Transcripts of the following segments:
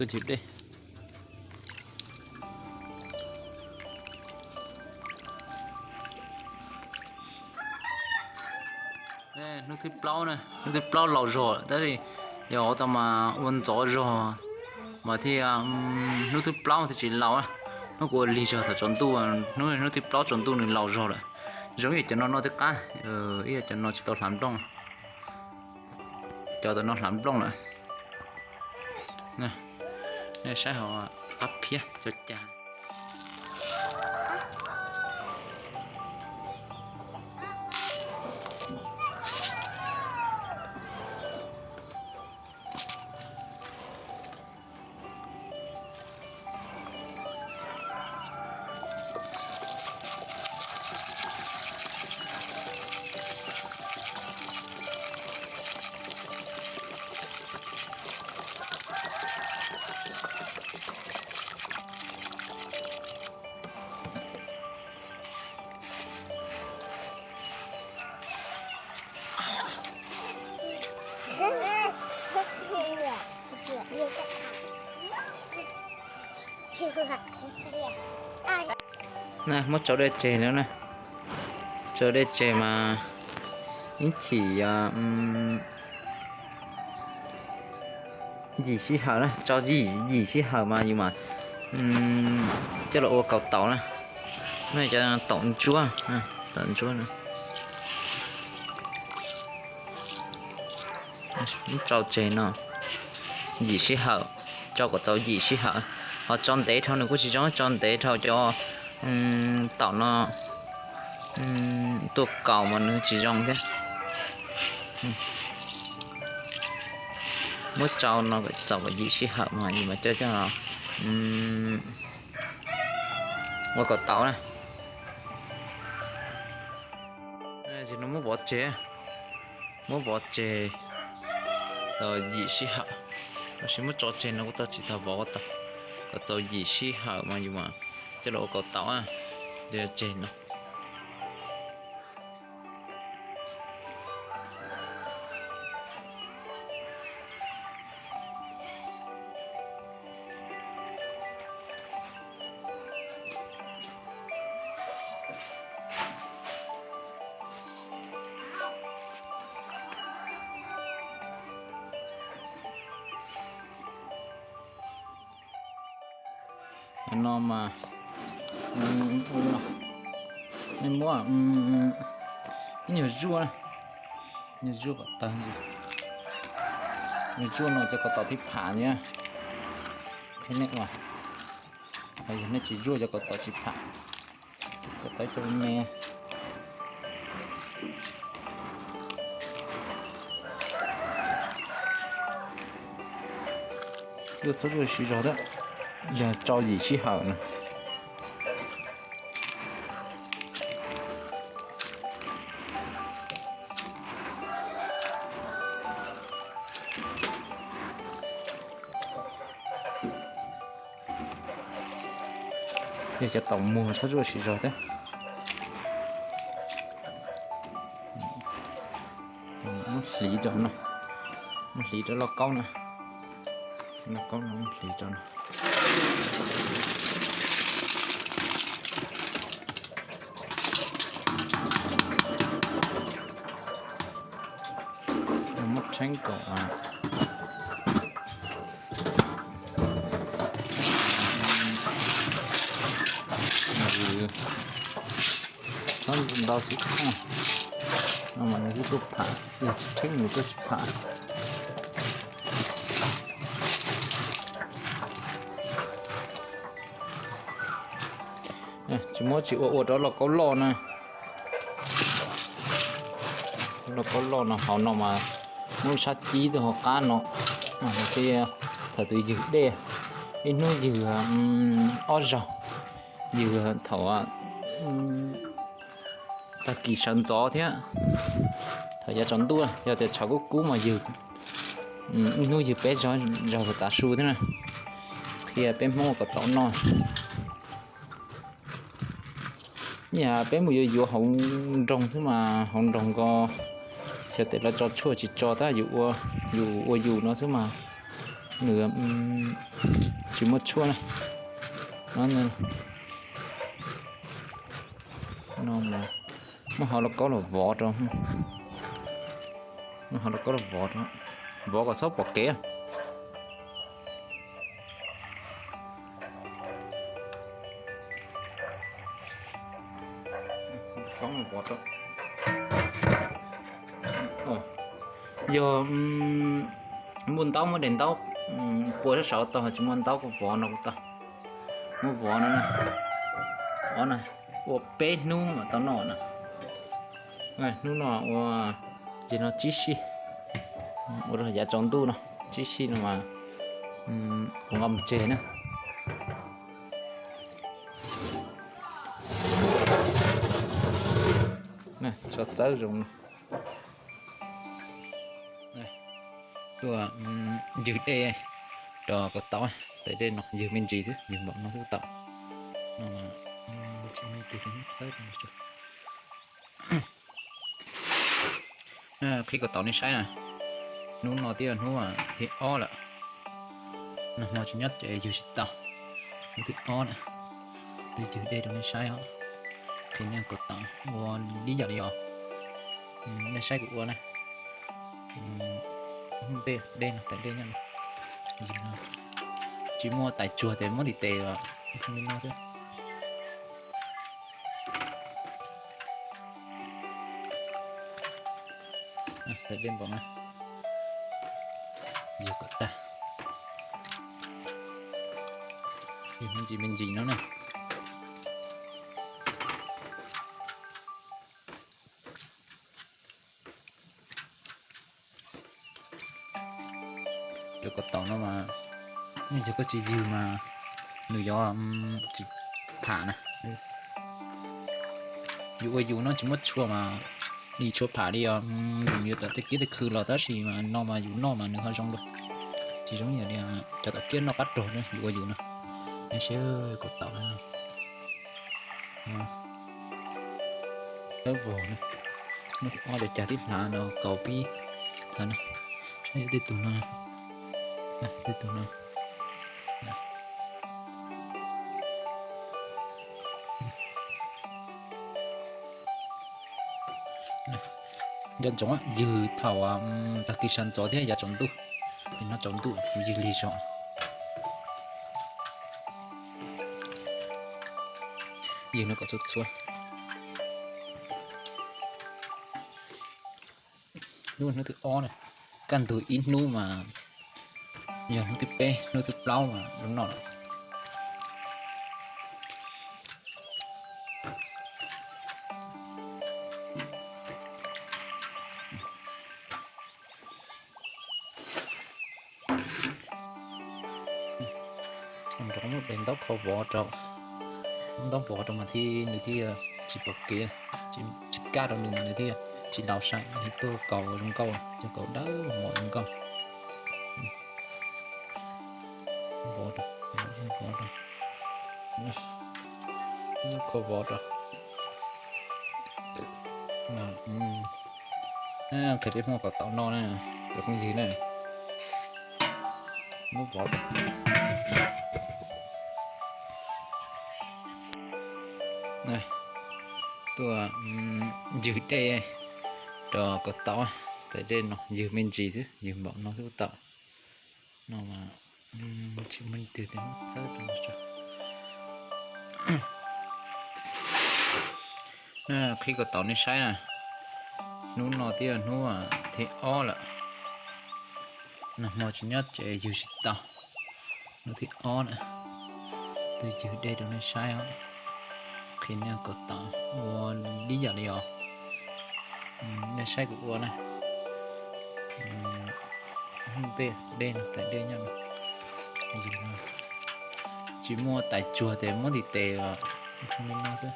Tuaj ncig dej. Hnub thib plaub na, hnub thib plaub laus zog lawm, tab sis yog ua tau mas ua ntxov zog mas thiaj, hnub thib plaub thiaj tsis laus, hnub kuv ua lig zog thaum tsaus ntuj, hnub thib plaub tsaus ntuj nws laus zog lawm. Zoo ib yam cov no noj twb qab, ib yam cov no tsis tau hlav nplooj. Cov tam no hlav nplooj lawm. Nej saib hauv qab phiab cov cas. Na, muab tsau dej tseg lawm na. Tsau dej tseg mas ib chim yim sij hawm na, tsau yim sij hawm mas yus mam coj los ua kaus taum na. No cov taum ntsuab, taum ntsuab na. Muab tsau tseg no yim sij hawm, tsau kom txaus yim sij hawm. Ho tsau ntev dhau nws kuj tsis zoo, tsau ntev dhau cov taum no tuaj kaus mas nws tsis zoo thiab. Muab tsau no kom txaus kom yim sij hawm mas yus mam coj coj los ua kaus taum na. Ces no muab vov tseg, muab vov tseg tau yim sij hawm, tab sis muab tso tseg no kuj tau tsis tau vov tau, kom txaus yim sij hawm mas yus mam coj los ua kaus taum, tseg no. No mas, nej muab ib nyuag zuaj, nyuag zuaj kom tawg ntsis. Nyuag zuaj no cov kaus taum thib pham na. Thiab nej ua, yog nej tsis zuaj cov kaus taum tsis pham, kaus taum cov me. Zuaj txhob zuaj siv zog thiab, yog tsau yim sij hawm na. Yog cov taum muag txhob zuaj siv zog thiab. Muab hliv rau no, muab hliv rau lauj kaub na, lauj kaub no muab hliv rau no. Muab tsheeb kom txhob ntau xwb, no mas nws twb tuaj pham, yog tsis tsheeb nws tuaj tsis pham. Tsis muab tsis ua ua rau lauj kaub loj na. Lauj kaub loj no hauv no mas muab sab cib tuaj hauv qab no, thiab thaum twg ywg dej, ib hnub ywg ob zaug, ywg thaum tag kis sawv ntxov thiab thaum yav tsaus ntuj, yog tias tshav kub kub mas ywg, ib hnub ywg peb zaug, zaug thaum tav su thiab na. Qhia peb Hmoob ua kom tau noj. Yam peb mus yuav yuav hauv nroog xwb mas hauv nroog ko xyov tes lawv tso tshuaj tsis tso tab yus ua yus no xwb mas Nws tsis muaj tshuaj na. No, no, muab hauv lauj kaub los vov rau. Muab hauv lauj kaub los vov rau, vov kom txhob pom kev. Yog muaj ntaub, muaj daim ntaub pua sab saud tau, tsis muaj ntaub kuj vov no kuj tau. Muab vov no, vov no ua peb hnub mam tau noj na. Hnub no ua, ces no tsib sij, ua rau yav tsaus ntuj no, tsib sij no mas kuv nqa mus tseg na. Tso txawb zoo no. Tuaj ywg dej rau kaus taum, tais dej no ywg me ntsis xwb, ywg npaum no xwb tau. Qhib kaus taum nej saib na, hnub no twb yog hnub thib ob lawm. Nag hmo tsis nyob ces ywg tsis tau. Hnub thib ob na, twb ywg dej rau nej saib os. Qhib nej kaus taum ua ib yam li os. Nej saib kuv ua na. Dej, dej no, tais dej nyob no. Tsis muaj tais tsuag ces muab ntim tes li no xwb. Tais dej npaum na, ywg kom tag. Ywg me ntsis me ntsis no na. Cov kaus taum no mas, yog koj tsis ywg mas nws yuav tsis pham na. Yus ua yus no tsis muaj tshuaj mas, yus tshuav pham li os, yus yuav tom tej kiab tej khw los tab sis mas no mas yus noj mas nws ho zoo dua. Tsis zoo yam li cov tom kiab noj qab rog na, yus ua yus no. Nej saib kaus taum no. Dawb vog na. Muab ob cov cag tib hnav no kaus pib thav na. Saib tej tug no, tej tug no. Nco ntsoov ywg thaum tag kis sawv ntxov thiab yav tsaus ntuj, es no tsaus ntuj kuv ywg lig zog. Ywg no kom txhua txhua. Hnub, hnub thib ob na, kaj ntug ib hnub mas yog hnub thib peb, hnub thib plaub mas lub noj lawm. Nrov muab daim ntaub kho vov rau, ntaub vov rau mas thiaj nws thiaj tsis pom kev, tsis kaj rau nws mas nws thiaj tsis laus sai, nws tuaj kaus zoo nkauj, cov kaus dawb mos zoo nkauj. Vov rau, vov rau, kho vov rau. Qhia peb Hmoob kaus taum no na, cov phooj ywg na. Muab vov rau. Tuaj ywg dej rau kaus taum, tais dej no ywg me ntsis xwb, ywg npaum no xwb tau. No mas tsis muaj leej twg tias muab txawb rau no tso. Qhib kaus taum nej saib na, hnub no twb yog hnub thib ob lawm. Nag hmo tsis nyob tsev ywg tsis tau. Hnub thib ob na, twb ywg dej rau nej saib os. Qhia nej kaus taum ua ib yam li os. Nej saib kuv ua na. Dej, dej no, tais dej nyob no. Tsis muaj tais tsuag ces muab ntim tes os, li no xwb.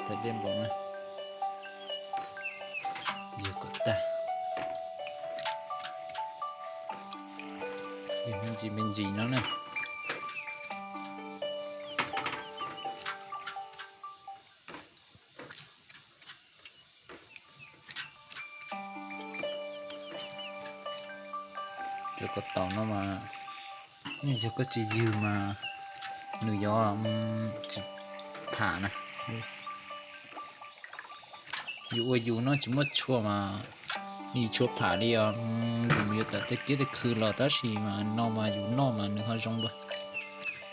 Tais dej npaum na, ywg kom tag. Ywg me ntsis me ntsis no na. Cov kaus taum no mas, yog koj tsis ywg mas nws yuav tsis pham na. Yus ua yus no tsis muaj tshua mas, yus tshua pham li os. Yus yuav tawm tej kiab tej khw los tab sis mas no mas yus noj mas nws ho zoo dua.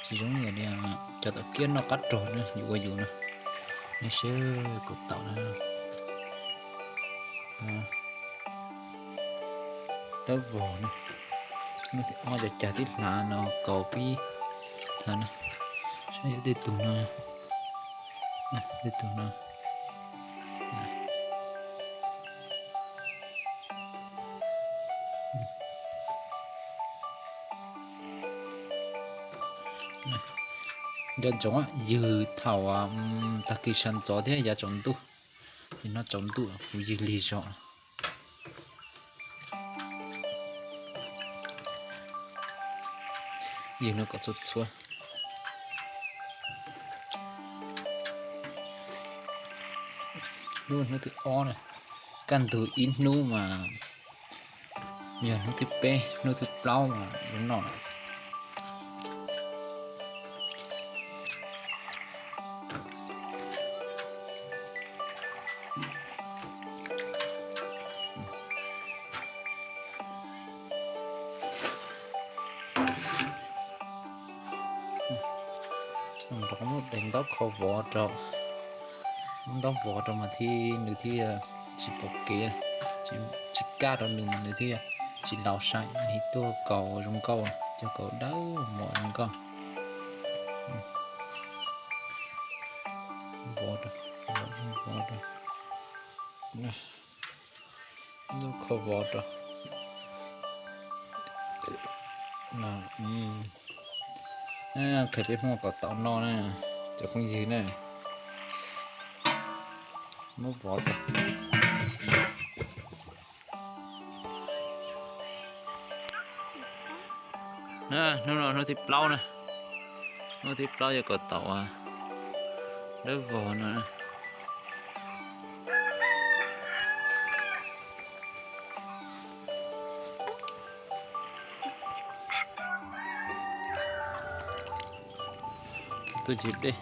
Tsis zoo li cov tom kiab noj qab rog na, yus ua yus no. Nej saib kaus taum na. Dawb vog na. Muaj cov cag tib hlav no kaus pib thav na. Saib yog tej tug no, tej tug no. Nco ntsoov ywg thaum tag kis sawv ntxov thiab yav tsaus ntuj, es no tsaus ntuj kuv ywg lig zog. Ywg no kom txhua txhua. Hnub, hnub thib ob na, kaj ntug ib hnub mas yog hnub thib peb hnub thib plaub mas yuav noj lawm. Nrov muab daim ntaub kho vov rau, muab ntaub vov rau mas thiaj nws thiaj tsis pom kev, tsis kaj rau nws mas nws thiaj tsis laus sai. Nws tuaj kaus zoo nkauj, cov kaus dawb mos zoo nkauj. Vov rau, vov rau, kho vov rau. Qhia peb Hmoob kaus taum no na, cov phooj ywg na, muab vov rau. Hnub no hnub thib plaub na, hnub thib plaub yog kaus taum dawb vog no. Tuaj ncig dej.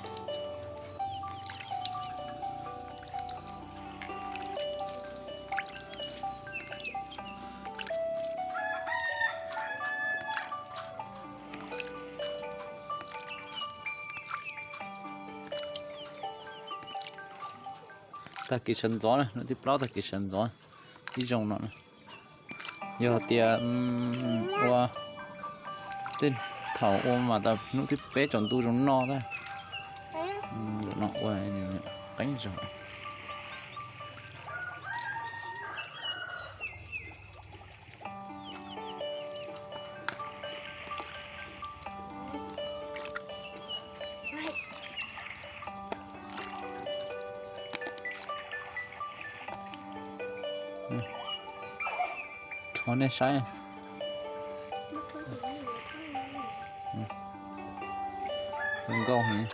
Tag kis sawv ntxov na, hnub thib plaub tag kis sawv ntxov ib zoo no na. Yog tias ua tej thaum ua mas tau hnub thib peb tsaus ntuj zoo noj tab. Ua qeeb zog. Rho nej saib. Zoo nkauj heev.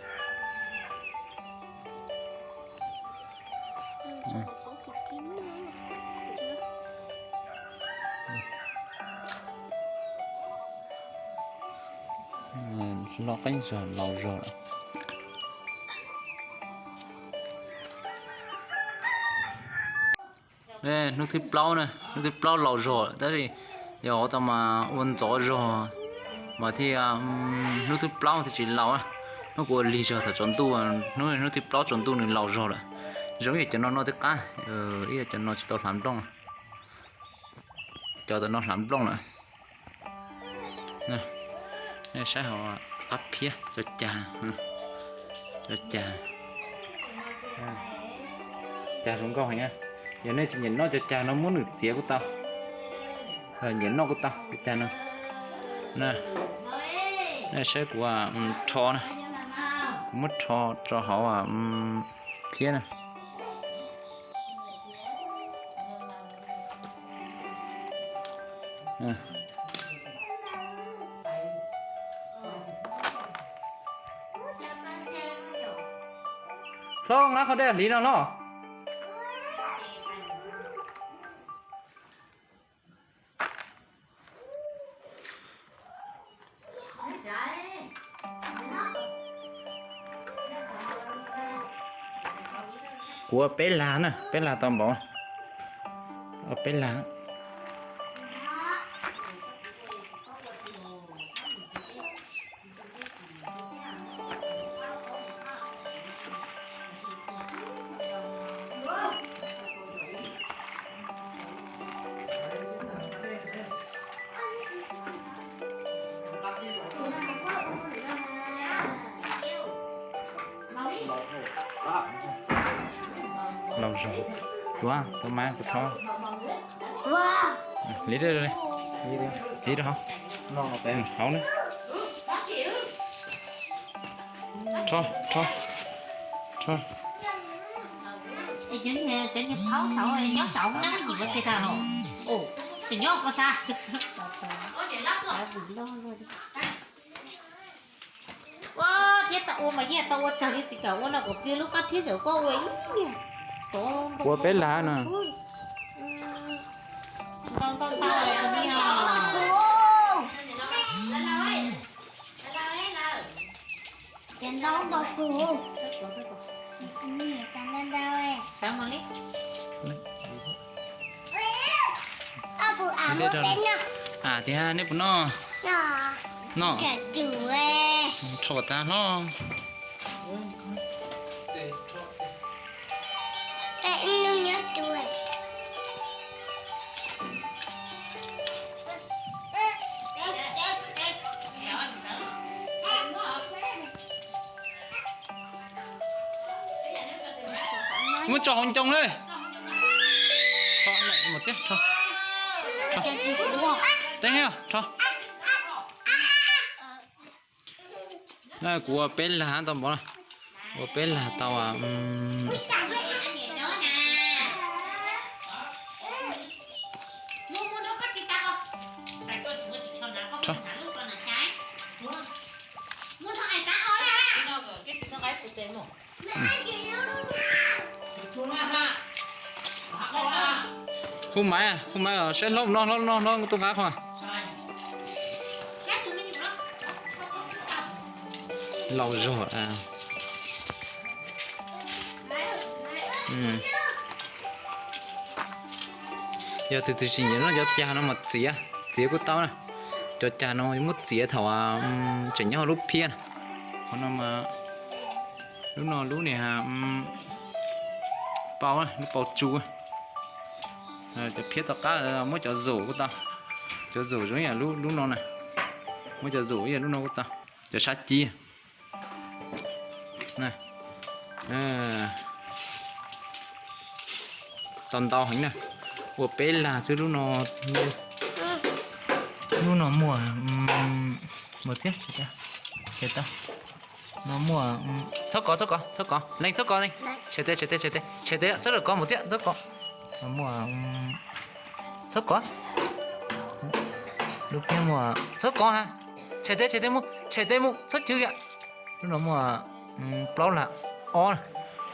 Loj qeeb zog laus zog lawm. Hnub thib plaub na, hnub thib plaub laus zog lawm tab sis yog ua tau mas ua ntxov zog mas thiaj hnub thib plaub thiaj tsis laus. Hnub kuv ua lig zog thaum tsaus ntuj, hnub, hnub thib plaub tsaus ntuj nws laus zog lawm. Zoo ib yam cov no noj twb qab, ib yam cov no tsis tau hlav nplooj. Cov tam no hlav nplooj lawm. Nej saib hauv qab phiab cov cag, cov cag, cag zoo nkauj heev. Yog nej tsis nyiam noj cov cag no muab nws txiav kuj tau, nyiam noj kuj tau cov cag no. Nej saib kuv rho na, kuv muab rho rau hauv phiab na. Hlob, nqa qhov dej hliv no hlob. Kuv ua peb lag na, peb lag tau npaum, ua peb lag. Laus zog, tuav, tuav mas kuv rho. Liv rau, liv rau hauv. Hauv na. Rho, rho, rho. Ua thiab tau ua mas yeej tau ua tsawg li txiv kam ua no kom pliag lub qab phiab sawv koj ua ib niag. Ua peb lag no. Ntau ntau ntau. Cov ntau npaum kuv. Sawv mus li. Ab, tias nej puas noj? Noj. Rho kom tag hlo. Muab tso hauv ncoo na. Teb, rho. Kuv ua peb lag tau npaum no. Ua peb lag tau. Hu maiv, hu maiv saib hlob no, hlob no, hlob no tuaj nqa qhov. Laus zog. Yog tus twg tsis nyiam noj cov cag no mas txiav, txiav kuj tau na. Cov cag no muab txiav thaum tseem nyob hauv lub phiab na. Qhov no mas, lub no lub niag pau, lub pau tsu. Cov phiab tom qab muab cov zaum kuj tau. Cov zaum zoo ib yam lub no na. Muab cov zaum ib yam lub no kuj tau. Cov sab ci. Tau ntau heev na. Ua peb lag xwb lub no. Lub no muaj, muaj txiab, no muaj, txhob kov, txhob kov, txhob kov, leej txhob kov, leej. Tshem tes, tshem tes, tshem tes, tshem tes, txhob kov mus txiab, txhob kov. Muaj, txhob kov. Lub phiab muaj, txhob kov ha. Tshem tes, tshem tes mus, tshem tes mus, txhob chwv kiag. Lub no muaj plaub lag ob,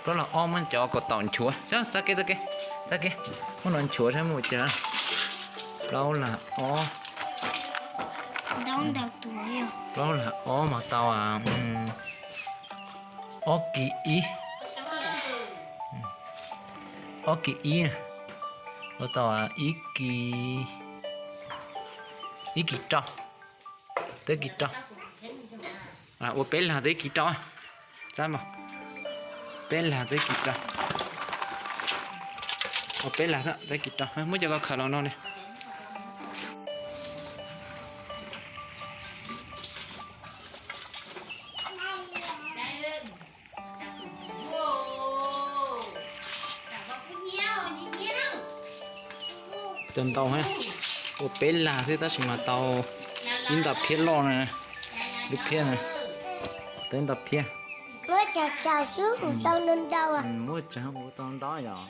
plaub lag ob, muab cov kaus taum nchuav, txav kev, txav kev, txav kev, muab no nchuav saib muaj cas. Plaub lag ob, plaub lag ob mas tau ob kis ib, ob kis ib, ua tau ib kis, ib kis rau, tau ib kis rau. Ua peb lag tau ib kis rau. Txab mas, peb lag tau ib kis rau. Ua peb lag tau ib kis rau, muab cov ko khaws los no ne. Tau ntau, ua peb lag xwb tab sis mas tau ib nta phiab loj na, lub phiab na, tau ib nta phiab. Muab tsav ua tau ntau yom.